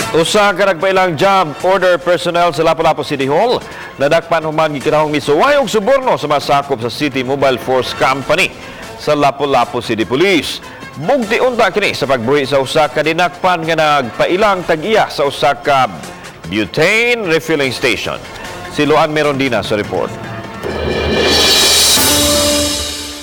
Usa ka nagpailang job order personnel sa Lapu-Lapu City Hall nadakpan human gikinahong misuway og suborno sa masakop sa City Mobile Force Company sa Lapu-Lapu City Police. Bugti unta kini sa pagbuhi sa usa ka dinakpan nga nagpailang tag-iya sa usa ka butane refilling station. Si Luan Merondina sa report.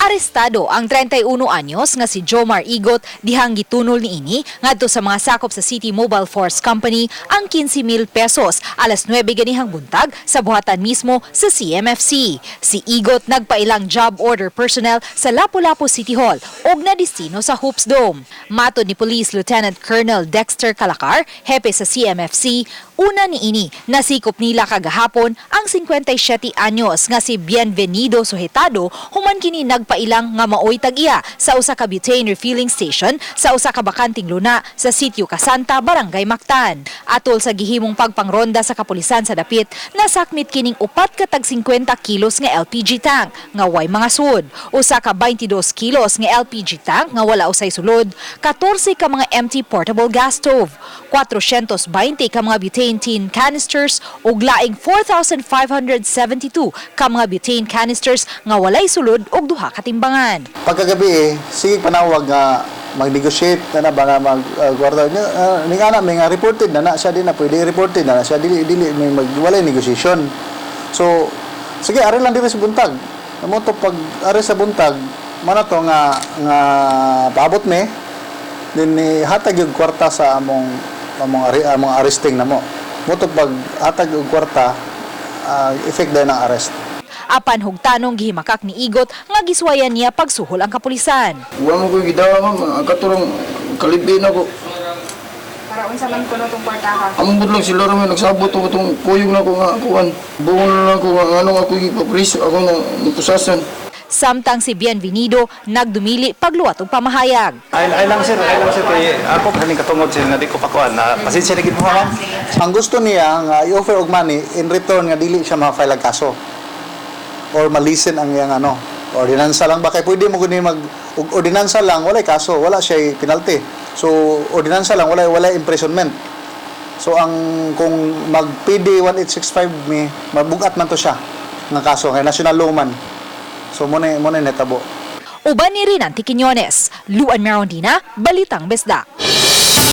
Arestado ang 31 anyos nga si Jomar Igot dihang gitunol niini ngadto sa mga sakop sa City Mobile Force Company ang 15,000 pesos alas 9 ganihang buntag sa buhatan mismo sa CMFC. Si Igot nagpailang job order personnel sa Lapu-Lapu City Hall ug nadistino sa Hoops Dome. Matod ni Police Lieutenant Colonel Dexter Calacar, hepe sa CMFC, una niini nasikop nila kagahapon ang 57 anyos nga si Bienvenido Sujetado human kini nagpailang nga maoy tag-iya sa usa ka butane refilling station sa usa ka bakanting luna sa Sitio Casanta, Barangay Mactan. Atol sa gihimong pagpangronda sa kapulisan sa dapit, nasakmit kining 4 ka tag 50 kilos nga LPG tank nga way mga sud, usa ka 22 kilos nga LPG tank nga wala usay sulod, 14 ka mga empty portable gas stove, 420 ka mga butane tin canisters ug laing 4,572 ka mga butane canisters nga walay sulod ug duha ka timbangan. Pagkagabi eh, sige panawag nga mag-negotiate na na ba nga mag gwarda niya ning ana may nga reported na na siya, di na pwede, reported na na siya, dili dili may mag walay negotiation. So sige, ari lang diri sa buntag mo to. Pag ari sa buntag man to nga nga paabot me din ni hatag yung kwarta sa among among ari, among arresting na mo mo to. Pag hatag og kwarta, effect din ang arrest. Apan hugtanong gihimakak ni Igot nga giswayan niya pagsuhol ang kapulisan. Wa mo ko gidawa, ma'am, ang katurong kalibin ako. Para unsa man kuno tong kwarta ha? Among budlong sila ra may nagsabot ako tong kuyog na ko nga kuan. Buon na lang ko nga anong ako gipapriso ako na nipusasan. Samtang si Bienvenido nagdumili pagluwat og pamahayag. Ay, ay lang sir, ay lang sir kay ako kaning katungod sir nga di ko pakuan na pasensya na gid mo, ma'am. Ang gusto niya nga i-offer og money in return nga dili siya ma-file ang kaso or malisen ang iyang ano, ordinansa lang ba, kay pwede mo guni mag og ordinansa lang, walay kaso, wala siya penalty. So ordinansa lang, walay walay imprisonment. So ang kung mag PD 1865 mi, mabugat man to siya nga kaso kay national law man. So mo na netabo. Uban ni Rinanti Quiñones, Luan Merondina, Balitang Bisdak.